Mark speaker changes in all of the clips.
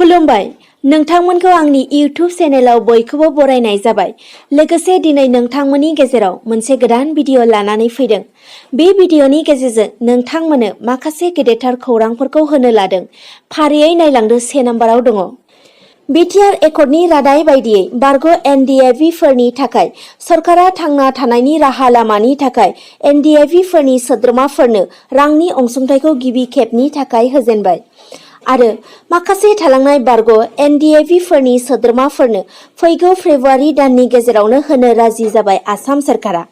Speaker 1: खुलुमबाय नोंथांमोनखौ आंनि इउट्यूब चेनेलाव बयखौबो बरायनाय जाबाय। लोगोसे दिनै नोंथांमोननि गेजेराव मोनसे गोदान भिडिअ लानानै फैदों। बे भिडिअनि गेजेरजों नोंथांमोननो माखासे गेदेरथार खौरांफोरखौ होनो लादों। फारियै नायलांदो 1 नम्बराव दङ। बिटिआर एकर्डनि रादाय बायदियै बारग' एनडिएभिफोरनि थाखाय सरकारा थांना थानायनि राहा लामानि थाखाय एनडिएभिफोरनि सोद्रोमाफोरनो रांनि अनसुंथाइखौ गिबि खेबनि थाखाय होजेनबाय आरो माखासे थालांनाय बारग' एनडिएभिफोरनि सोद्रोमाफोरनो फैगौ फेब्रुवारि दाननि गेजेरावनो होनो राजि जाबाय आसाम सरकारा।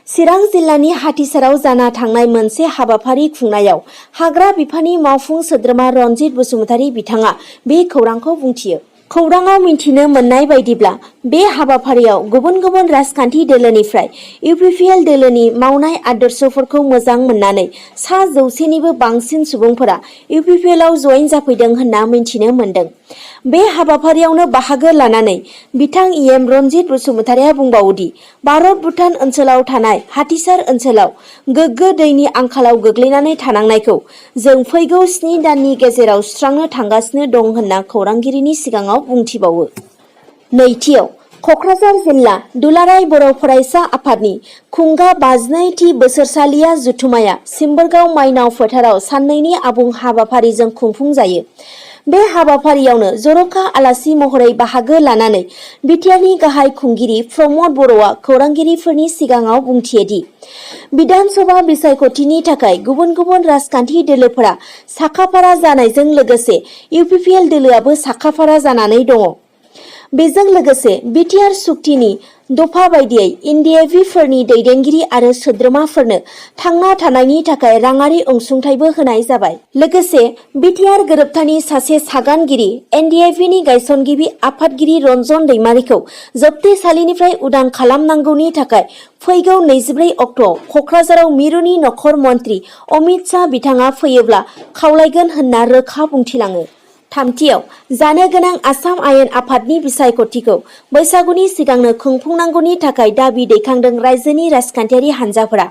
Speaker 1: चिरां जिल्लानि हाथिसाराव जाना थांनाय मोनसे हाबाफारि खुंनायाव हाग्रा बिफाननि मावफुं सोद्रोमा रनजित बसुमतारी बिथाङा बे खौरांखौ बुंथियो। खौराङाव मिथिनो मोननाय बायदिब्ला बे हाबाफारियाव गुबुन गुबुन राजखान्थि दोलोनिफ्राय इउपिपिएल दोलोनि मावनाय आदर्शफोरखौ मोजां मोननानै 100निबो बांसिन सुबुंफोरा इउपिपिएलआव जयेन जाफैदों होनना मिथिनो मोन्दों। बे हाबाफारियावनो बाहागो लानानै बिथां इएम रनजित बसुमतारीया बुंबावोदि भारत भुटान ओनसोलाव थानाय हाथिसार ओनसोलाव गोग्गो दैनि आंखालाव गोग्लैनानै थानांनायखौ जों फैगौ 7 दाननि गेजेराव सुस्रांनो थांगासिनो दं होनना खौरांगिरिनि सिगाङाव बुंथिबावो। नैथियाव कक्राझार जिल्ला दुलाराय बर' फरायसा आफादनि खुंगा 52थि बोसोरसालिया जथुमाया सिम्बोरगाव माइनाव फोथाराव साननैनि आबुं हाबाफारिजों खुंफुंजायो। बे हाबाफारियावनो जर'खा आलासि महरै बाहागो लानानै बिटिआरनि गाहाय खुंगिरि प्रमद बर'आ खौरांगिरिफोरनि सिगाङाव बुंथियोदि बिधान सभा बिसायख'थिनि थाखाय गुबुन गुबुन राजखान्थि दोलोफोरा साखाफारा जानायजों लोगोसे इउपिपिएल दोलोआबो साखाफारा जानानै दङ। बेजों लोगोसे बिटिआर सुक्तिनि दफा बायदियै एनडिएभिफोरनि दैदेनगिरि आरो सोद्रोमाफोरनो थांना थानायनि थाखाय राङारि अनसुंथाइबो होनाय जाबाय। लोगोसे बिटिआर गोरोबथानि सासे सागानगिरि एनडिएभिनि गायसनगिरि आफादगिरि रन्जन दैमारिखौ जोबथेसालिनिफ्राय उदां खालामनांगौनि थाखाय फैगौ 24 अक्ट'आव कक्राझाराव मिरुनि नखर मन्त्रि अमित शाह बिथाङा फैयोब्ला खावलायगोन होनना रोखा बुंथिलाङो। थामथियाव जानो गोनां आसाम आयेन आफादनि बिसायख'थिखौ बैसागुनि सिगांनो खुंफुंनांगौनि थाखाय दाबि दैखांदों रायजोनि राजखान्थियारि हान्जाफोरा।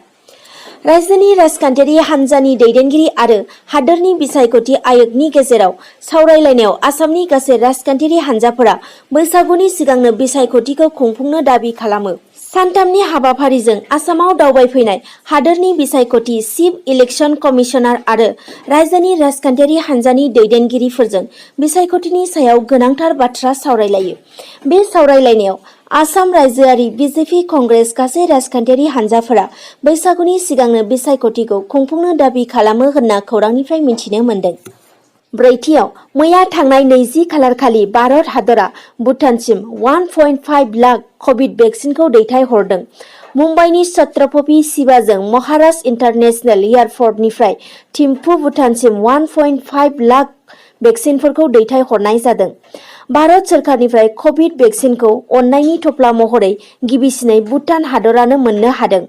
Speaker 1: रायजोनि राजखान्थियारि हान्जानि दैदेनगिरि आरो हादोरनि बिसायख'थि आय'गनि गेजेराव सावरायलायनायाव आसामनि गासै राजखान्थियारि हान्जाफोरा बैसागुनि सिगांनो बिसायख'थिखौ खुंफुंनो दाबि खालामो। सानथामनि हाबाफारिजों आसामाव दावबायफैनाय हादोरनि बिसायख'थि चिफ इलेक्शन कमिशनार आरो रायजोनि राजखान्थियारि हान्जानि दैदेनगिरिफोरजों बिसायख'थिनि सायाव गोनांथार बाथ्रा सावरायलायो। बे सावरायलायनायाव आसाम रायजोआरि बिजेपि कंग्रेस गासै राजखान्थियारि हान्जाफोरा बैसागुनि सिगांनो बिसायख'थिखौ खुंफुंनो दाबि खालामो होनना खौरांनिफ्राय मिथिनो मोन्दों। ब्रैथियाव मैया थांनाय 20 खालारखालि भारत हादरा भुटानसिम 1.5 लाख कभिड भेक्सिनखौ दैथायहरदों। मुम्बाइनि छत्रपति शिवाजों महाराज इन्टारनेशनेल एयारपर्टनिफ्राय थिम्फु भुटानसिम 1.5 लाख भेक्सिनफोरखौ दैथायहरनाय जादों। भारत सोरखारनिफ्राय कभिड भेक्सिनखौ अननायनि थफ्ला महरै गिबिसिनै भुटान हादरानो मोननो हादों।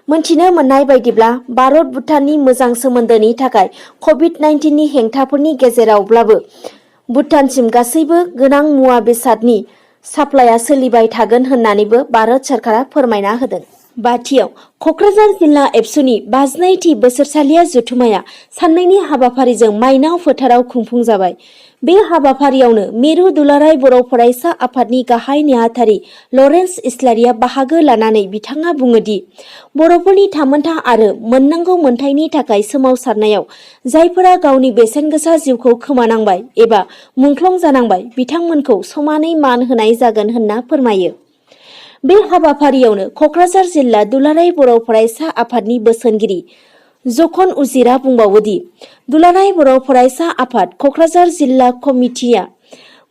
Speaker 1: मोनथिनो मोननाय बायदिब्ला भारत भुटाननि मोजां सोमोन्दोनि थाखाय कभिड-19नि हेंथाफोरनि गेजेरावब्लाबो भुटानसिम गासैबो गोनां मुवा बेसादनि साप्लाइआ सोलिबाय थागोन होननानैबो भारत सोरखारा फोरमायना होदों। बाथियाव कक्राझार जिल्ला एबसुनि 52थि बोसोरसालिया जथुमाया साननैनि हाबाफारिजों माइनाव फोथाराव खुंफुंजाबाय। बे हाबाफारियावनो मिरु दुलाराय बर' फरायसा आफादनि गाहाय नेहाथारि लरेन्स इस्लारिया बाहागो लानानै बिथाङा बुङोदि बर'फोरनि थामोनथा आरो मोननांगौ मोनथायनि थाखाय सोमावसारनायाव जायफोरा गावनि बेसेनगोसा जिउखौ खोमानांबाय एबा मुंख्लं जानांबाय बिथांमोनखौ समानै मान होनाय जागोन होनना फोरमायो। बे हाबाफारियावनो कक्राझार जिल्ला दुलाराय बर' फरायसा आफादनि बोसोनगिरि जखन उजिरा बुंबावोदि दुलाराय बर' फरायसा आफाद कक्राझार जिल्ला कमिटिया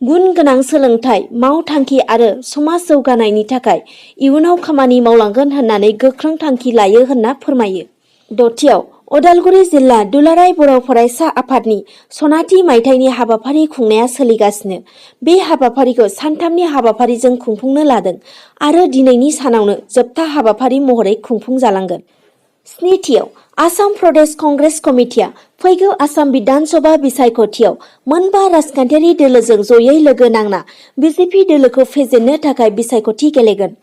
Speaker 1: गुन गोनां सोलोंथाइ मावथांखि आरो समाज जौगानायनि थाखाय इयुनाव खामानि मावलांगोन होननानै गोख्रों थांखि लायो होनना फोरमायो। दथियाव उदालगुरि जिल्ला दुलाराय बर' फरायसा आफादनि सनाथि मायथाइनि हाबाफारि खुंनाया सोलिगासिनो। बे हाबाफारिखौ सानथामनि हाबाफारिजों खुंफुंनो लादों आरो दिनैनि सानावनो जोबथा हाबाफारि महरै खुंफुंजालांगोन। स्निथियाव आसाम प्रदेश कंग्रेस कमिटिया फैगौ आसाम बिधान सभा बिसायख'थियाव मोनबा राजखान्थियारि दोलोजों जयै लोगो नांना बिजेपि दोलोखौ फेजेननो थाखाय बिसायख'थि गेलेगोन।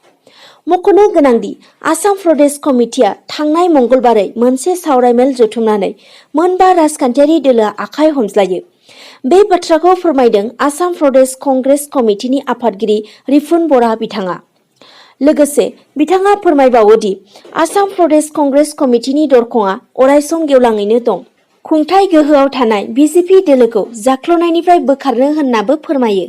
Speaker 1: मख'नो गोनांदि आसाम प्रदेश कमिटिया थांनाय मंगलबारै मोनसे सावरायमेल जथुमनानै मोनबा राजखान्थियारि दोलोआ आखाइ हमज्लायो। बे बाथ्राखौ फोरमायदों आसाम प्रदेश कंग्रेस कमिटिनि आफादगिरि रिपुन बरा बिथाङा। लोगोसे बिथाङा फोरमायबावो दि आसाम प्रदेश कंग्रेस कमिटिनि दरखङा अरायसम गेवलाङैनो दं। खुंथाय गोहोआव थानाय बिजेपि दोलोखौ जाख्ल'नायनिफ्राय बोखारनो होननाबो फोरमायो।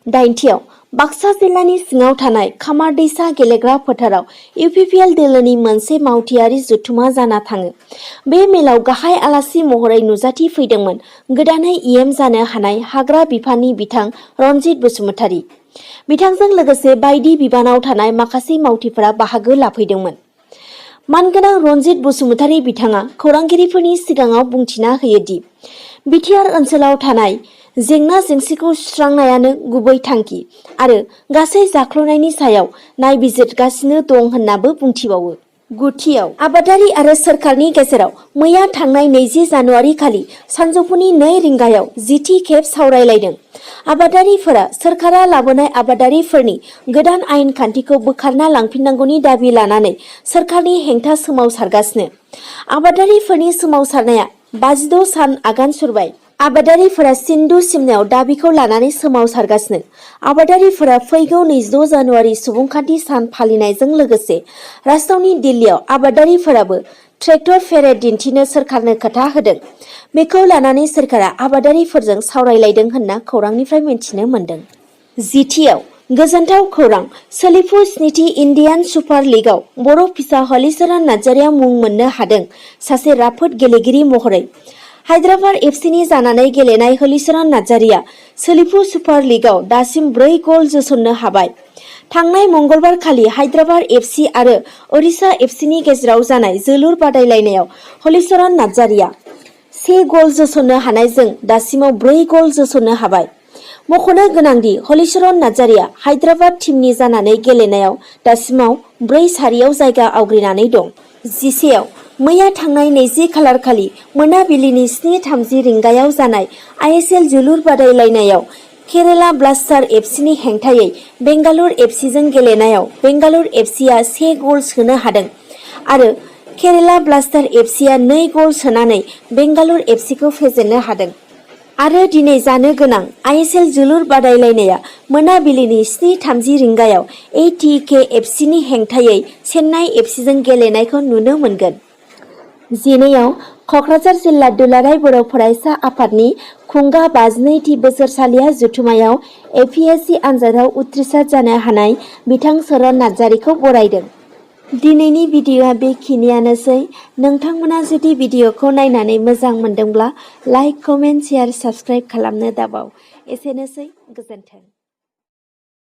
Speaker 1: 8थियाव बाक्सा जिल्लानि सिङाव थानाय खामारदैसा गेलेग्रा फोथाराव इउपिपिएल दोलोनि मोनसे मावथियारि जथुमा जाना थाङो। बे मेलाव गाहाय आलासि महरै नुजाथि फैदोंमोन गोदानै इएम जानो हानाय हाग्रा बिफाननि बिथां रनजित बसुमतारी। बिथांजों लोगोसे बायदि बिबानाव थानाय माखासे मावथिफोरा बाहागो लाफैदोंमोन। मानगोनां रनजित बसुमतारी बिथाङा खौरांगिरिफोरनि सिगाङाव बुंथिना होयो दि बिटिआर ओनसोलाव थानाय जेंना जेंसिखौ सुस्रांनायानो गुबै थांखि आरो गासै जाख्ल'नायनि सायाव नायबिजिरगासिनो दं होननाबो बुंथिबावो। 9थियाव आबादारि आरो सोरखारनि गेजेराव मैया थांनाय 20 जानुवारि खालि सानजौफुनि 2 रिंगायाव 10थि खेब सावरायलायदों। आबादारिफोरा सोरखारा लाबोनाय आबादारिफोरनि गोदान आयेन खान्थिखौ बोखारना लांफिननांगौनि दाबि लानानै सोरखारनि हेंथा सोमावसारगासिनो। आबादारिफोरनि सोमावसारनाया 56 सान आगान सुरबाय। आबादारिफोरा सिन्धु सिमनायाव दाबिखौ लानानै सोमावसारगासिनो। आबादारिफोरा फैगौ 26 जानुवारि सुबुंखान्थि सान फालिनायजों लोगोसे राजधानी दिल्लीयाव आबादारिफोराबो ट्रेक्टर पेरेड दिन्थिनो सोरखारनो खोथा होदों। बेखौ लानानै सोरखारा आबादारिफोरजों सावरायलायदों होनना खौरांनिफ्राय मिन्थिनो मोन्दों। 10थियाव गोजोनथाव खौरां सोलिफु 7थि इन्डियान सुपार लीगआव बर' फिसा हलिचरन नार्जारिया मुं मोननो हादों। सासे राफोद गेलेगिरि महरै हायद्राबाद एफसिनि जानानै गेलेनाय हलिचरन नार्जारिया सोलिफु सुपार लीगआव दासिम 4 गल जोसननो हाबाय। थांनाय मंगलबार खालि हायद्राबाद एफसि आरो ओडिशा एफसिनि गेजेराव जानाय जोलुर बादायलायनायाव हलिचरन नार्जारिया 1 गल जोसननो हानायजों दासिमाव 4 गल जोसननो हाबाय। मख'नो गोनांदि हलिचरन नार्जारिया हायद्राबाद टीमनि जानानै गेलेनायाव दासिमाव 4 सारियाव जायगा आवग्रिनानै दं। 11आव मैया थांनाय 20 खालार खालि मोनाबिलिनि 7:30 रिंगायाव जानाय आइएसएल जोलुर बादायलायनायाव केरेला ब्लास्टार एफसिनि हेंथायै बेंगालुर एफसिजों गेलेनायाव बेंगालुर एफसिआ 1 गल सोनो हादों आरो केरेला ब्लास्टार एफसिआ 2 गल सोनानै बेंगालुर एफसिखौ फेजेननो हादों। आरो दिनै जानो गोनां आइएसएल जोलुर बादायलायनाया मोनाबिलिनि 7:30 रिंगायाव एटिके एफसिनि हेंथायै चेन्नाइ एफसिजों गेलेनायखौ नुनो मोनगोन। 12आव क'क्राझार जिल्ला दुलाराय बर' फरायसा आफादनि खुंगा 52थि बोसोरसालिया जथुमायाव एपिएससि आनजादाव उथ्रिसार जानो हानाय बिथां चरण नार्जारिखौ बरायदों। दिनैनि भिडिअ'आ बेखिनियानोसै। नोंथांमोना जुदि भिडिअ'खौ नायनानै मोजां मोनदोंब्ला लाइक, कमेन्ट, शेयार, साबस्क्राइब खालामनो दाबाव। एसेनोसै, गोजोन्थों।